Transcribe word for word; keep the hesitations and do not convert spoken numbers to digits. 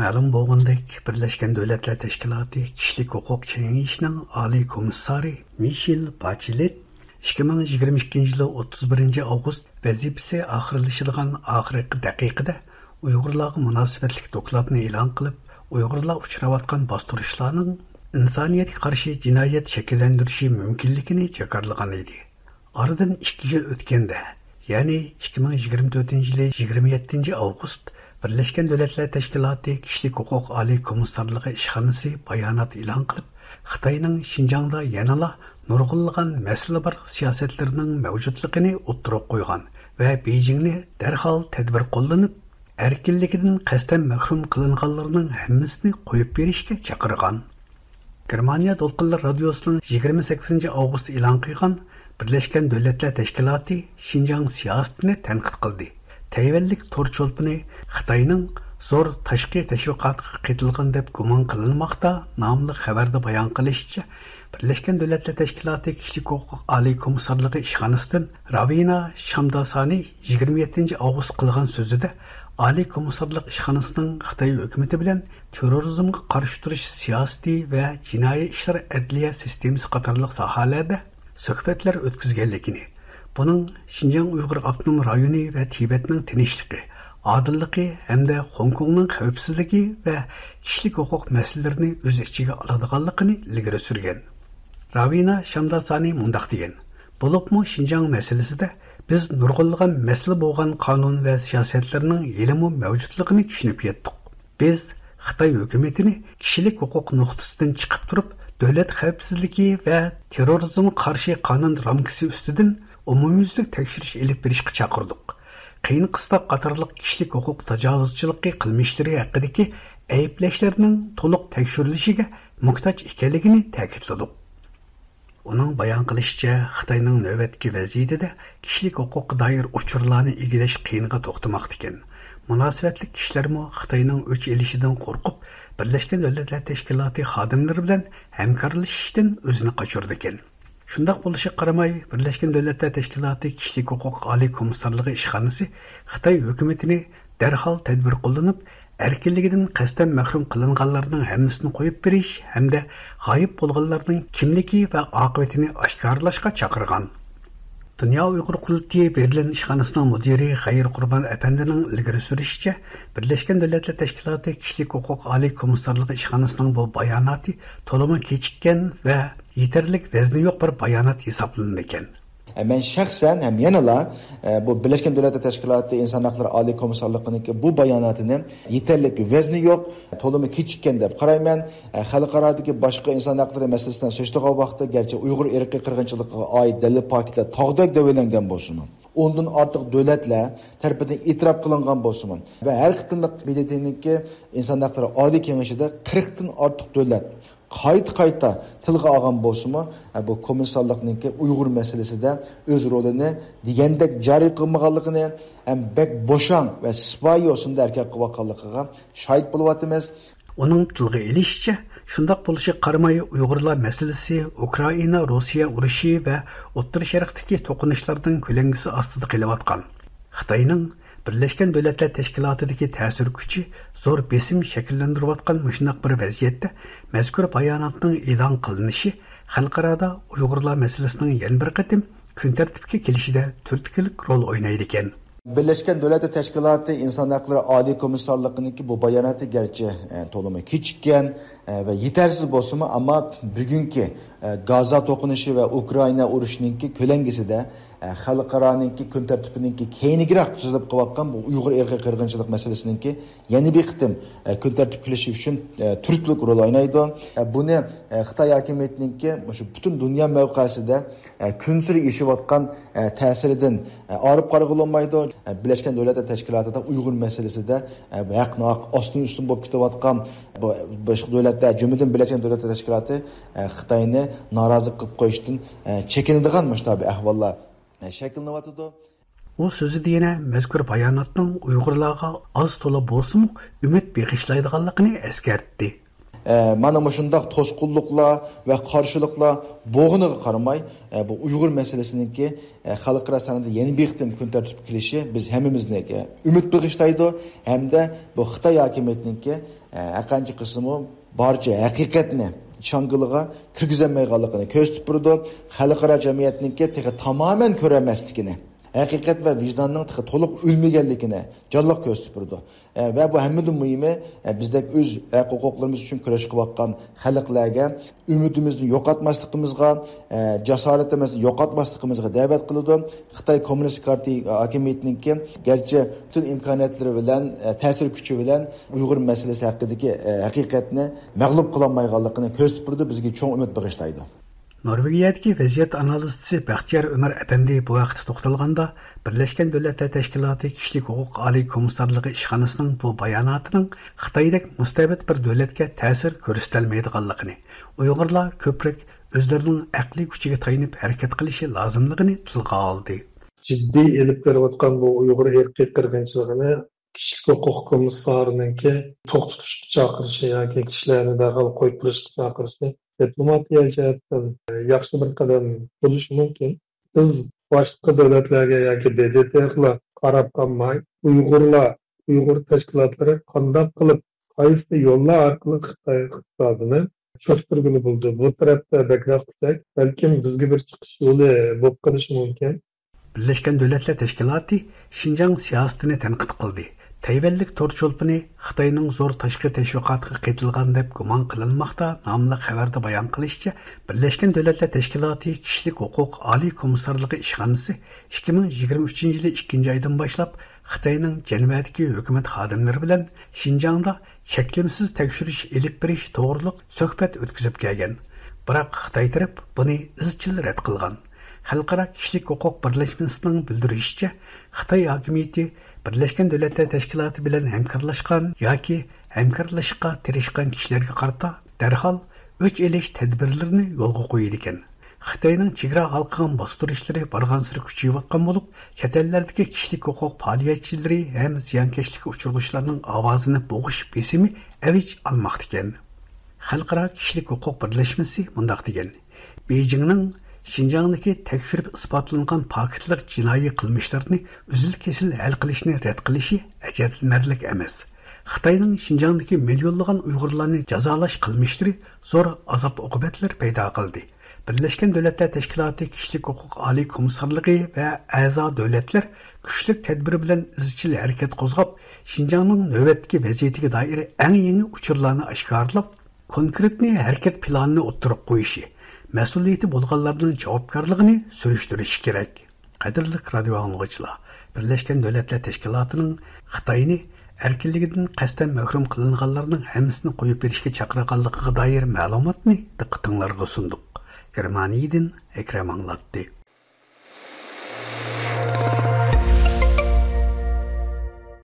مەلۇم بولغىنىدەك، بىرلەشكەن دۆلەتلەر تەشكىلاتى كىشىلىك ھوقۇق كېڭىشىنىڭ ئالىي كومىسسارى مىشېل باچېلېت ئىككى مىڭ يىگىرمە ئىككىنچى يىلى ئوتتۇز بىرىنچى ئاۋغۇست ۋەزىپىسى ئاخىرلىشىدىغان ئاخىرقى دەقىقىدە ئۇيغۇرلارغا مۇناسىۋەتلىك دوكلاتنى ئېلان قىلىپ، ئۇيغۇرلار ئۇچراۋاتقان باستۇرۇشلارنىڭ ئىنسانىيەتكە قارشى جىنايەت شەكىللەندۈرۈشى مۇمكىنلىكىنى جاكارلىغان ئىدى. ئارىدىن ئىككى يىل ئۆتكەندە، يەنى ئىككى مىڭ يىگىرمە تۆتىنچى يىلى يىگىرمە يەتتىنچى ئاۋغۇست، بىرلەشكەن دۆلەتلەر تەشكىلاتى كىشىلىك ھوقۇق ئالىي كومىسسارلىقى ئىشخانىسى بايانات ئېلان قىلىپ، خىتاينىڭ شىنجاڭدا يەنىلا نۇرغۇنلىغان مەسىلە بار سىياسەتلىرىنىڭ مەۋجۇتلۇقىنى ئوتتۇرىغا قويغان ۋە بېيجىڭنى دەرھال تەدبىر قوللىنىپ، ئەركىنلىكىدىن قەستەن مەھرۇم قىلىنغانلارنىڭ ھەممىسىنى قويۇپ بېرىشكە چاقىرغان. گېرمانىيە دولقۇنلىرى رادىيوسىنىڭ يىگىرمە سەككىزىنچى ئاۋغۇست ئېلان قىلغان بىرلەشكەن دۆلەتلەر تەشكىلاتى شىنجاڭ سىياسىتىنى تەنقىد قىلدى. تەيۋەنلىك تور چولپىنى خىتاينىڭ زور تاشقى تەشۋىقاتىغا قېتىلغان دەپ گۇمان قىلىنماقتا ناملىق خەۋەردە بايان قىلىشىچە، بىرلەشكەن دۆلەتلەر تەشكىلاتى كىشىلىك ھوقۇق ئالىي كومىسسارلىقى ئىشخانىسىدىن راۋىنا شامداسانى يىگىرمە يەتتىنچى ئاۋغۇست قىلغان سۆزىدە، ئالىي كومىسسارلىق ئىشخانىسىنىڭ خىتاي ھۆكۈمىتى بىلەن تېررورىزمغا قارشى تۇرۇش سىياسىتى ۋە جىنايى ئىشلار ئەدلىيە سىستېمىسى قاتارلىق ساھەلەردە سۆھبەتلەر ئۆتكۈزگەنلىكىنى، بۇنىڭ شىنجاڭ ئۇيغۇر ئاپتونوم رايونى ۋە تىبەتنىڭ تىنچلىقى، ئادىللىقى ھەمدە خوڭكوڭنىڭ خەۋپسىزلىكى ۋە كىشىلىك ھوقۇق مەسىلىلىرىنى ئۆز ئىچىگە ئالىدىغانلىقىنى ئىلگىرى سۈرگەن. راۋىنا شامداسانى مۇنداق دېگەن: بولۇپمۇ شىنجاڭ مەسىلىسىدە بىز نۇرغۇنلىغان مەسىلە بولغان قانۇن ۋە سىياسەتلەرنىڭ ھېلىمۇ مەۋجۇتلۇقىنى چۈشىنىپ يەتتۇق. بىز خىتاي ھۆكۈمىتىنى كىشىلىك ھوقۇق نۇقتىسىدىن چىقىپ تۇرۇپ، دۆلەت خەۋپسىزلىكى ۋە تېررورىزمغا قارشى قانۇن رامكىسى ئۈستىدىن ئومۇميۈزلۈك تەكشۈرۈش ئېلىپ بېرىشقا چاقىردۇق. قىيىن قىستاق قاتارلىق كىشىلىك ھوقۇق تاجاۋۇزچىلىقى قىلمىشلىرى ھەققىدىكى ئەيىبلەشلەرنىڭ تولۇق تەكشۈرۈلۈشىگە موھتاج ئىكەنلىكىنى تەكىتلىدۇق. ئۇنىڭ بايان قىلىشىچە، خىتاينىڭ نۆۋەتتىكى ۋەزىيىتىدە كىشىلىك ھوقۇققا دائىر ئۇچۇرلارنى ئىگىلەش قىيىنغا توختىماقتىكەن. مۇناسىۋەتلىك كىشىلەرمۇ خىتاينىڭ ئۆچ ئېلىشىدىن قورقۇپ، بىرلەشكەن دۆلەتلەر تەشكىلاتى خادىملىرى بىلەن ھەمكارلىشىشتىن ئۆزىنى قاچۇرىدىكەن. شۇنداق بولۇشىغا قارىماي، بىرلەشكەن دۆلەتلەر تەشكىلاتى كىشىلىك ھوقۇق ئالىي كومىسسارلىقى ئىشخانىسى خىتاي ھۆكۈمىتىنى دەرھال تەدبىر قوللىنىپ، ئەركىنلىكىدىن قەستەن مەھرۇم قىلىنغانلارنىڭ ھەممىسىنى قويۇپ بېرىش ھەمدە غايىب بولغانلارنىڭ كىملىكى ۋە ئاقىۋىتىنى ئاشكارىلاشقا چاقىرغان. دۇنيا ئۇيغۇر قۇرۇلتىيى بېرلىن ئىشخانىسىنىڭ مۇدىرى خەير قۇربان ئەپەندىنىڭ ئىلگىرى سۈرۈشىچە، بىرلەشكەن دۆلەتلەر تەشكىلاتى كىشىلىك ھوقۇق ئالىي كومىسسارلىقى ئىشخانىسىنىڭ بۇ باياناتى تولىمۇ كېچىككەن ۋە يېتەرلىك ۋەزنى يوق بىر بايانات ھېسابلىنىدىكەن. مەن شەخسەن ھەم يەنىلا، ئە، بۇ بىرلەشكەن دۆلەتلەر تەشكىلاتى ئىنسان ھەقلىرى ئالىي كومىسسارلىقىنىڭكى بۇ باياناتىنى يېتەرلىك ۋەزنى يوق، تولىمۇ كېچىككەن دەپ قارايمەن. ئە، خەلقئارادىكى باشقا ئىنسان ھەقلىرى مەسىلىسى بىلەن سېلىشتۇرغان ۋاقىتتا، گەرچە ئۇيغۇر ئىرقىي قىرغىنچىلىقىغا ئائىت دەلىل پاكىتلار تاغدەك دەۋېلەنگەن بولسىمۇ، ئوندىن ئارتۇق دۆلەتلەر تەرىپىدىن ئېتىراپ قىلىنغان بولسىمۇ ۋە ھەر قېتىملىق ب د ت نىڭكى ئىنسان ھەقلىرى ئالىي كېڭىشىدە قىرىقتىن ئارتۇق دۆلەت قايتا-قايتا تىلغا ئالغان بولسىمۇ، بۇ كومىسسارلىقنىڭكى ئۇيغۇر مەسىلىسىدە ئۆز رولىنى دېگەندەك جارى قىلمىغانلىقىنى ھەم بەك بوشاڭ ۋە سىپايى يوسۇندا ھەرىكەت قىلىۋاتقانلىقىغا شاھىت بولۇۋاتىمىز. ئۇنىڭ تىلغا ئېلىشىچە، شۇنداق بولۇشىغا قارىماي، ئۇيغۇرلار مەسىلىسى ئۇكرائىنا-روسىيە ئۇرۇشى ۋە ئوتتۇرا شەرقتىكى توقۇنۇشلارنىڭ كۆلەڭگىسى ئاستىدا قېلىۋاتقان. خىتاينىڭ بىرلەشكەن دۆلەتلەر تەشكىلاتىدىكى تەسىر كۈچى زور بېسىم شەكىللەندۈرۈۋاتقان مۇشۇنداق بىر ۋەزىيەتتە مەزكۇر باياناتنىڭ ئېلان قىلىنىشى خەلقئارادا ئۇيغۇرلار مەسىلىسىنىڭ يەنە بىر قېتىم كۈن تەرتىپكە كېلىشىدە تۈرتكىلىك رول ئوينايدىكەن. بىرلەشكەن دۆلەتلەر تەشكىلاتى ئىنسان ھەقلىرى ئالىي كومىسسارلىقىنىڭكى بۇ باياناتى گەرچە، ئە، تولىمۇ كېچىككەن، ئە، ۋە يېتەرسىز بولسىمۇ، ئەمما بۈگۈنكى، ئە، گازا توقۇنۇشى ۋە ئۇكرائىنا ئۇرۇشىنىڭكى كۆلەڭگىسىدە، ئە، خەلقئارانىڭكى كۈن تەرتىپىنىڭكى كەينىگىرەك تىزىلىپ قېلىۋاتقان بۇ ئۇيغۇر ئىرقىي قىرغىنچىلىق مەسىلىسىنىڭكى يەنە بىر قېتىم، ئە، كۈن تەرتىپكە كېلىشى ئۈچۈن، ئە، تۈرتكىلىك رول ئوينايدۇ. ئە، بۇنى، ئە، خىتاي ھاكىمىيىتىنىڭكى مۇشۇ پۈتۈن دۇنيا مەۋقەسىدە، ئە، كۈنسېرى ئېشىۋاتقان، ئە، تەسىرىدىن، ئە، ئايرىپ قارىغىلى بولمايدۇ. ئە، بىرلەشكەن دۆلەتلەر تەشكىلاتىدا ئۇيغۇر مەسىلىسىدە، ئە، ھەقناھەق ئاستىن ئۈستۈن بولۇپ كېتىۋاتقان بۇ باشقا دۆلەتلەر، جۈملىدىن بىرلەشكەن دۆلەتلەر تەشكىلاتى، ئە، خىتاينى نارازى قىلىپ قويۇشتىن، ئە، چېكىنىدىغان مۇشۇنداق بىر ئەھۋاللار، ئە، شەكىللىنىۋاتىدۇ. ئۇ سۆزىدە يەنە مەزكۇر باياناتنىڭ ئۇيغۇرلارغا ئاز تولا بولسىمۇ ئۈمىد بېغىشلايدىغانلىقىنى ئەسكەرتتى. ئە، مانا مۇشۇنداق توسقۇنلۇقلار ۋە قارشىلىقلار بولغىنىغا قارىماي، ئە، بۇ ئۇيغۇر مەسىلىسىنىڭكى، ئە، خەلقئارا سەھنىدە يەنە بىر قېتىم كۈن تەرتىپكە كېلىشى بىز ھەممىمىزنىڭكى ئۈمىد بېغىشلايدۇ ھەمدە بۇ خىتاي ھاكىمىيىتىنىڭكى، ئە، ھەر قانچە قىلسىمۇ بارچە ھەقىقەتنى چاڭگىلىغا كىرگۈزەلمەيدىغانلىقىنى كۆرسىتىپ بېرىدۇ. خەلقئارا جەمئىيەتنىڭكى تېخى تامامەن كۆرەلمەسلىكىنى، ھەقىقەت ۋە ۋىجداننىڭ تېخى تولۇق ئۆلمىگەنلىكىنى جانلىق كۆرسىتىپ بېرىدۇ. ئە، ۋە بۇ ھەممىدىن مۇھىمى، ئە، بىزدەك ئۆز ھەق ھوقۇقلىرىمىز ئۈچۈن كۈرەش قىلىۋاتقان خەلقلەرگە ئۈمىدىمىزنى يوقاتماسلىقىمىزغا، ئە، جاسارىتىمىزنى يوقاتماسلىقىمىزغا دەۋەت قىلىدۇ. خىتاي كوممۇنىست پارتىيە ھاكىمىيىتىنىڭكى گەرچە پۈتۈن ئىمكانىيەتلىرى بىلەن، ئە، تەسىر كۈچى بىلەن ئۇيغۇر مەسىلىسى ھەققىدىكى، ئە، ھەقىقەتنى مەغلۇپ قىلالمايدىغانلىقىنى كۆرسىتىپ بېرىدۇ، بىزگە چوڭ ئۈمىد بېغىشلايدۇ. نورۋېگىيەدىكى ۋەزىيەت ئانالىزچىسى بەختىيار ئۆمەر ئەپەندى بۇ ھەقتە توختالغاندا، بىرلەشكەن دۆلەتلەر تەشكىلاتى كىشىلىك ھوقۇق ئالىي كومىسسارلىقى ئىشخانىسىنىڭ بۇ باياناتىنىڭ خىتايدەك مۇستەبىت بىر دۆلەتكە تەسىر كۆرسىتەلمەيدىغانلىقىنى، ئۇيغۇرلار كۆپرەك ئۆزلىرىنىڭ ئەقلىي كۈچىگە تايىنىپ ھەرىكەت قىلىشى لازىملىقىنى تىلغا ئالدى. جىددىي ئېلىپ بېرىۋاتقان بۇ ئۇيغۇر ئىرقىي قىرغىنچىلىقىنى كىشىلىك ھوقۇق كومىسسارىنىڭكى توختىتىشقا چاقىرىشى ياكى كىشىلەرنى دەرھال قويۇپ بېرىشقا چاقىرىشى دىپلوماتىيە جەھەتتىن ياخشى بىر قەدەم بولۇشى مۇمكىن. بىز باشقا دۆلەتلەرگە ياكى ب د ت قاراپ قالماي، ئۇيغۇرلار، ئۇيغۇر تەشكىلاتلىرى قانداق قىلىپ، قايسى يوللار ئارقىلىق خىتاي ئىقتىسادىنى چۆكتۈرگىلى بولىدۇ؟ بۇ تەرەپتە بەكرەك كۈچەك، بەلكىم بىزگە بىر چىقىش يولى بولۇپ قېلىشى مۇمكىن. بىرلەشكەن دۆلەتلەر تەشكىلاتى شىنجاڭ سىياسىتىنى تەنقىد قىلدى. تەيۋەنلىك تور چولپىنى خىتاينىڭ زور تاشقى تەشۋىقاتىغا قېتىلغان دەپ گۇمان قىلىنماقتا ناملىق خەۋەردە بايان قىلىشىچە، بىرلەشكەن دۆلەتلەر تەشكىلاتى كىشىلىك ھوقۇق ئالىي كومىسسارلىقى ئىشخانىسى ئىككى مىڭ يىگىرمە ئۈچىنچى يىلى ئىككىنچى ئايدىن باشلاپ خىتاينىڭ جەنۋەدىكى ھۆكۈمەت خادىملىرى بىلەن شىنجاڭدا چەكلىمىسىز تەكشۈرۈش ئېلىپ بېرىش توغرۇلۇق سۆھبەت ئۆتكۈزۈپ كەلگەن. بىراق خىتاي تەرەپ بۇنى ئىزچىل رەت قىلغان. خەلقئارا كىشىلىك ھوقۇق بىرلەشمىسىنىڭ بىلدۈرۈشىچە، خىتاي ھاكىمىيىتى بىرلەشكەن دۆلەتلەر تەشكىلاتى بىلەن ھەمكارلاشقان ياكى ھەمكارلىشىشقا تىرىشقان كىشىلەرگە قارىتا دەرھال ئۆچ ئېلىش تەدبىرلىرىنى يولغا قويىدىكەن. خىتاينىڭ چېگرا ھالقىغان باستۇرۇشلىرى بارغانسېرى كۈچىيىۋاتقان بولۇپ، چەت ئەللەردىكى كىشىلىك ھوقۇق پائالىيەتچىلىرى ھەم زىيانكەشلىككە ئۇچرىغۇچىلارنىڭ ئاۋازىنى بوغۇش بېسىمى ئەۋج ئالماقتىكەن. خەلقئارا كىشىلىك ھوقۇق بىرلەشمىسى مۇنداق دېگەن: بېيجىڭنىڭ شىنجاڭدىكى تەكشۈرۈپ ئىسپاتلانغان پاكىتلىق جىنايى قىلمىشلىرىنى ئۈزۈل-كېسىل ھەل قىلىشنى رەت قىلىشى ئەجەبلىنەرلىك ئەمەس. خىتاينىڭ شىنجاڭدىكى مىليونلىغان ئۇيغۇرلارنى جازالاش قىلمىشلىرى زور ئازاب-ئوقۇبەتلەر پەيدا قىلدى. بىرلەشكەن دۆلەتلەر تەشكىلاتى كىشىلىك ھوقۇق ئالىي كومىسسارلىقى ۋە ئەزا دۆلەتلەر كۈچلۈك تەدبىر بىلەن ئىزچىل ھەرىكەت قوزغاپ، شىنجاڭنىڭ نۆۋەتتىكى ۋەزىيىتىگە دائىر ئەڭ يېڭى ئۇچۇرلارنى ئاشكارىلاپ، كونكرېتنى ھەرىكەت پىلانىنى ئوتتۇرىغا قويۇشى، مەسئۇلىيىتى بولغانلارنىڭ جاۋابكارلىقىنى سۈرۈشتۈرۈشى كېرەك. قەدىرلىك رادىيو ئاڭلىغۇچىلار، بىرلەشكەن دۆلەتلەر تەشكىلاتىنىڭ خىتاينى ئەركىنلىكىدىن قەستەن مەھرۇم قىلىنغانلارنىڭ ھەممىسىنى قويۇپ بېرىشكە چاقىرغانلىقىغا دائىر مەلۇماتنى دىققىتىڭلارغا سۇندۇق. گېرمانىيەدىن ئەكرەم ئاڭلاتتى.